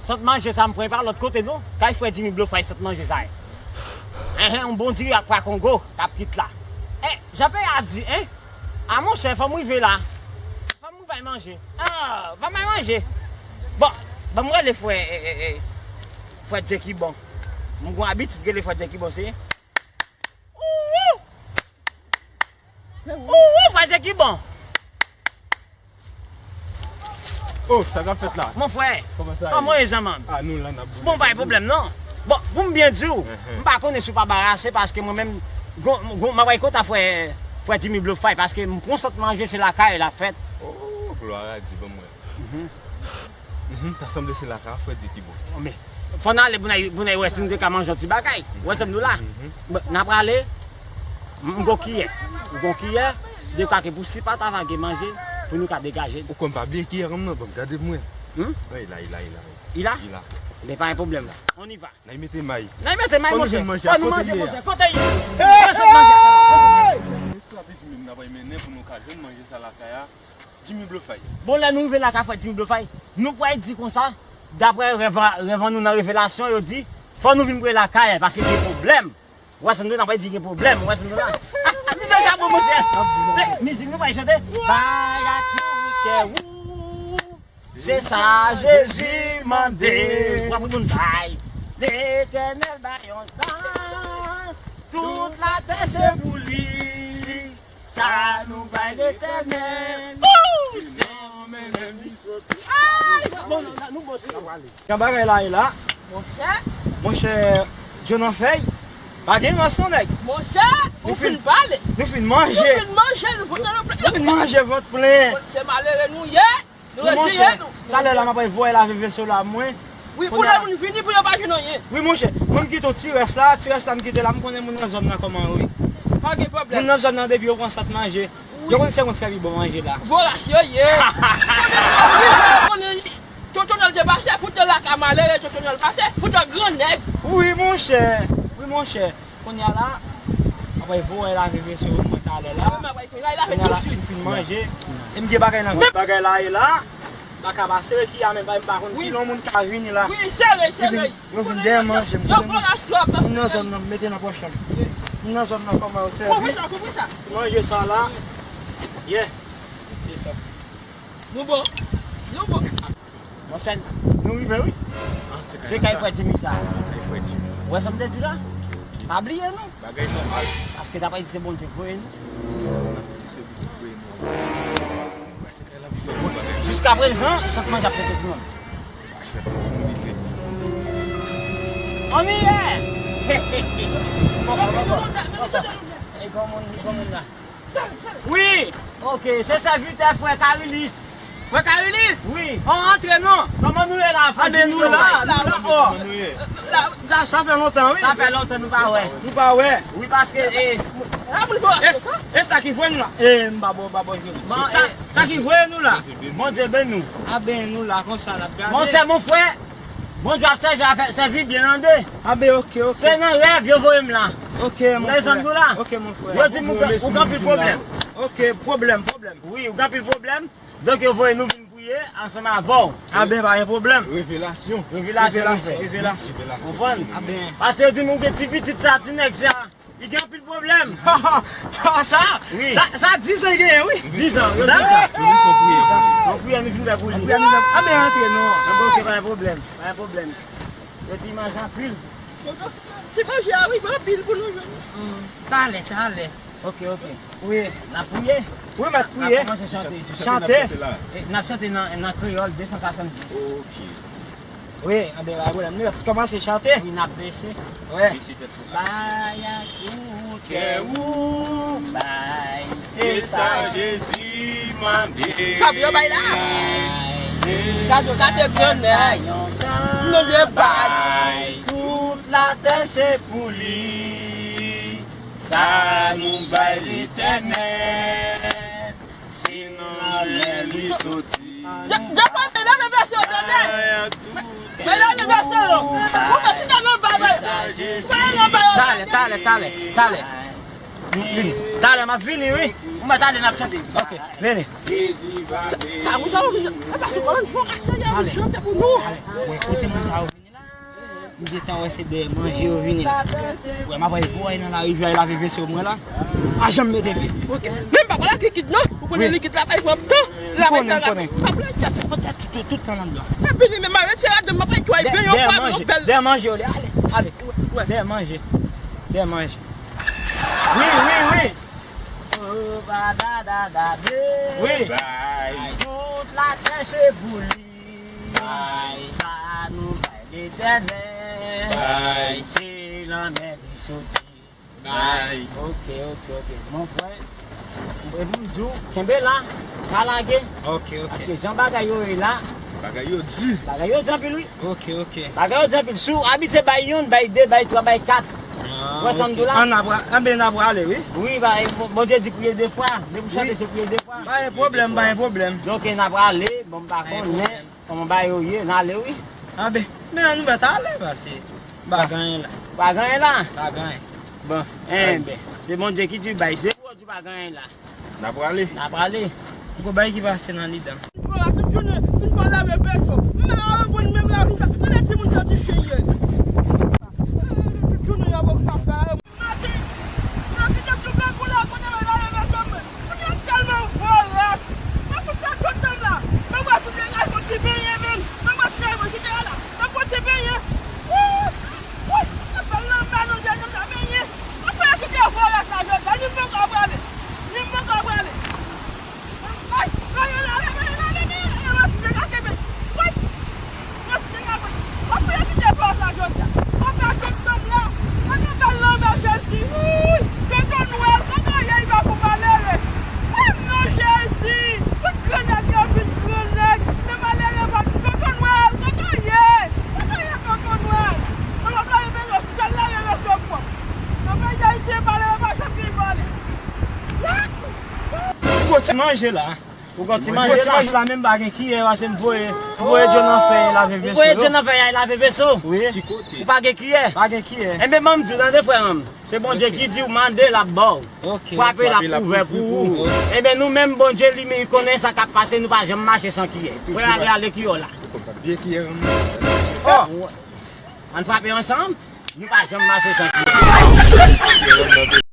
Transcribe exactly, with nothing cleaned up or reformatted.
Sant manje sa m pran pa lòt kote non. Kay frè Jimmy Blofay sant manje sa ye. Enhen, yon bon diri ak pwa kongo k ap kwit la. Eh, Jan Peyi a di, en? A monchè, fò m rive la. Fò m rive al manje. Ah, fò m al manje. Bon, ban m rele frè, eh, eh, eh, frè Djekibon. M gon abitid rele frè Djekibon, se Ou, ou! Ou, ou, frè Djekibon! Oh, sa k ap fèt la? Mon frè, kòman sa ye? Kòman w ye, Zanmanm? Ah, nou la, n ap boule. Bon, pa gen pwoblèm, non. Bon, pou m byen di w, m pa konnen si w pa barase, paske mwen menm, gon, gon, m ap bay kòta frè, frè Jimmy Blofay, paske m pran sant manje, se lakay l ap fèt. Oh, glwa a Dye, ban m wè. Mhm. Mhm, ta sanble se lakay a frè Djekibon. Men, fò n ale pou n al, pou n al wè si nou te ka manje yon ti bagay. Wè, zanmi nou la. Mhm. Bon, n ap prale. M gon kiyè. M gon kiyè. De kake pou si pa ta vage manje, pou nou ka degaje. Ou konn pa bliye kiyè kòm nan, bon, gade mwen. Hmm? Wi, la, la, la. I la? I la. Men pa gen pwoblèm. On y va. N a mete may. N a mete may, monchè. Fò nou manje, monchè. Kote ye? Fò nou manje. Hey! Estrateji menm n ap mennen pou nou ka jwenn manje sa lakay a. Jimmy Blofay. Bon, lè nou rive lakay frè Jimmy Blofay, nou pral di konsa, daprè rèv, rèv an nou nan revelasyon, yo di, fò nou vin pre lakay, paske gen pwoblèm. Ou wè sa m di w, n ap di gen pwoblèm, ou wè sa m di w la. Ah, ah, nou deja bon, monchè. Men, mizik nou pral chante. Bay ak tout kè ou, se sa Jezi mande. W ap reponn, bay. Letènèl bay yon tan, tout latè se pou li. Sa nou bay Letènèl. Woo! Se nan men li soti. Ay, bon, nou bon, se sa pral. Jan bagay la ye la. Monchè. Monchè, Djo nan fèy. Pa gen rans non, nèg. Monchè, ou fin pale. Nou fin manje. Nou fin manje, nou fout nan plen. Nou fin manje vant plen. Se malere nou ye. Nou retire nou. Talè la, m ap voye lave veso la, mwen. Wi, pou lè moun vini, pou yo pa jwenn anyen. Wi, monchè. Mwen, m kite yon ti rès la, ti rès la, m kite la, m konnen moun nan zòn nan kòman yo ye. Pa gen pwoblèm. Moun nan zòn nan, depi yo pran sant manje, yo konn se mwen k fè pi bon manje la. Voras yo ye. Konnen Tonton Nòl te pase, poutan lakay malere, Tonton Nòl pase, poutan gran nèg. Wi, monchè. Wi, monchè. Kounye a la, apre voye lave veso mwen talè la. Kounye a la, m fin manje. E m gen bagay nan vant. Bagay la ye la. Baka pa sere ki a menm, m pa konn kilè yon moun ka vini la. Wi, sere, sere. Yo vin dèyè manje m. Moun nan zòn nan, mete nan pòch lan. Moun nan zòn nan, kòman yo sèvi? Ti manje sa la. Yeah. Se sa. Nou bon. Nou bon. Monchè, nou rive, wi. Se kay frè Jimmy sa. Kay frè Jimmy. Ou wè sa m te di la? Pa bliye, non. Bagay nòmal. Paske ta pa di se Bondye k voye nou. Se sa, non. Si se Bondye k voye nou. Jiskaprezan, sant manje ap fè tout moun. Ann ye! E kòman, e kòman la? Wi! Ok, se sèvitè frè Karilis. Frè Karilis? Wi. An antre non. Kòman nou ye la? Anben nou la, nou la, o. Sa, sa fè lontan, wi. Sa fè lontan nou pa wè. Nou pa wè. Wi, paske, e, e sa ki voye nou la. E, m pa bon, m pa bon jodi. Sa, sa ki voye nou la. Bondye beni nou. Anben nou la, konsa n ap gade. Monchè, mon frè, Bondye ap sèvi avè, sèvi byen ande. Anben, ok, ok. Se nan rèv yo voye m la. Ok, mon frè. Ou wè zanmi nou la? Ok, mon frè. Yo di m ou gen, ou gen anpil pwoblèm. Ok, pwoblèm, pwoblèm. Wi, ou gen anpil pwoblèm. Donk, yo voye nou vin priye ansanm avè w. Anben, pa gen pwoblèm. Revelasyon. Revelasyon, revelasyon. Konprann? Anben. Paske yo di m ou gen ti pitit sa, ti nèg sa. Li gen anpil pwoblèm. Sa? Wi. Sa, sa dizan li genyen, wi. Dizan, yo di sa. Yon priyè nou vin fè pou li. Yon priyè nou fè. Anben, antre non. Anben, ok, pa gen pwoblèm. Pa gen pwoblèm. Yo di manje anpil. Ti manje a, wi, gen anpil pou nou jwenn. Talè, talè. Ok, ok. Wi. N ap priye? Wi, m ap priye. N ap kòmanse chante. Chante. E, n ap chante nan, nan kreyòl de san swasanndis. Ok. Wi, anben, pa gen pwoblèm. Nou kòmanse chante. Wi, n ap bese. Wi. Bese tèt sou la. Bay ak tout kè ou, bay, se sa Jezi mande. Sa pou yo bay la. Gade, gade grandèy. Nou de bay. Tout latè se pou li. Sa nou bay Letènèl, se nan men li soti. Depi medam e vèse yo tande. Medam e vèse yo. Ou mèt chita nan bay, bay. Talè, talè, talè, talè. Vini. Talè m ap vini, wi. Ou mèt ale, n ap chante. Ok, vini. Sa moun sa yo vini. E pa sou kòman fò ka chanje, ale, chante pou nou. Ale. Ou wè kote moun sa yo vini la? M gentan wè se dèyè manje yo vini la. Ou wè m ap voye nan lari, jwe lave veso mwen la. Pa janm mete pye. Ok. Men m pa pral ak likid non. Ou konnen likid la pa pran tan. Lave tan la. M konnen, m konnen. Pa pral ak tout, tout, tout tan nan dlo. Epi li menm ale chè ladan m ap jwe byen yon fwa nou bèl. Dèyè manje yo le. Ale, ale. Dèyè manje. Dèyè manje. Wi, wi, wi. Oh, ba, da, da, da, de. Wi. Bay. Tout latè se pou li. Bay. Sa nou bay Letènèl. Bay. Se lanmè li soti. Bay. Ok, ok, ok. Mon frè, e pou m di w, kenbe la, pa lage. Ok, ok. Paske jan bagay yo ye la. Bagay yo di. Bagay yo di anpil, wi. Ok, ok. Bagay yo di anpil. Si w abitye bay youn, bay de, bay twa, bay kat. Ah, ou wè sa m di w la? An, n a pra-, anben, n a prale, wi. Wi, ba, Bon-, Bondye di priye de fwa. Depi w chante, se priye de fwa. Pa gen pwoblèm, pa gen pwoblèm. Donk, n a prale. Bon, m pa konnen kòman bagay yo ye. N ale, wi. Anben, men an nou mèt ale, paske pa gen anyen la. Pa gen anyen la? Pa gen anyen. Bon, enben, se Bondye ki di bay. Se pou w di pa gen anyen la. N a prale. N a prale. M ko bay ki pase nan lidan. Fò la sou jounen, fin fò lave veso. M pa ka reponn menm lavi sa. Gade timoun sa ti chen ye. Tout jounen y ap okap la. Maten, nan kite tout lè pou la konnen mwen lave veso mwen. Moun yo tèlman voras. Mwen pou fè tout tan la. Mwen wè sou degaj mwen ti benyen menm. Mwen wè ti degaj mwen kite la. Mwen pou ti benyen. Wouy! Wouy! Mwen fè lanmè nou jèn nou ta benyen. Mwen fè kite voras la jodi a. Li poko prale. Li poko prale. Ay, mwen lave, mwen lave, mwen lave, mwen lave. Wouy! Mwen fè kite voras la jodi a. Mwen fè tout tan la. Mwen fè lanmè Jezi. Wouy! Tonton Nwèl, kote w ye, li pa pou malere. Ay, non, Jezi! Tout grannèg yo vin grannèg. Men malere pa di, Tonton Nwèl, kote w ye? Kote w ye, Tonton Nwèl? Mwen pa lave veso, sèl lave veso pwòp. Nan peyi Dayiti, malere pa janm gen vòlè. Ou gon ti manje la. Ou gon ti manje la. Ou gon ti manje la, menm pa gen kiyè, paske m voye, m voye Djo nan fèy lave veso. Ou voye Djo nan fèy al lave veso? Wi. Ki kote? Ou pa gen kiyè? Pa gen kiyè. Enben, ban m di w, tande, frè m. Se Bondye ki di w mande, l ap ba w. Ok. Frape, l ap ouvè pou ou. Enben, nou menm, Bondye li menm, li konnen sa k ap pase, nou pa janm mache san kiyè. Frè a, ale kiyè w la. Ou konn pa byen kiyè rann. Oh! Ann frape ansanm, nou pa janm mache san kiyè.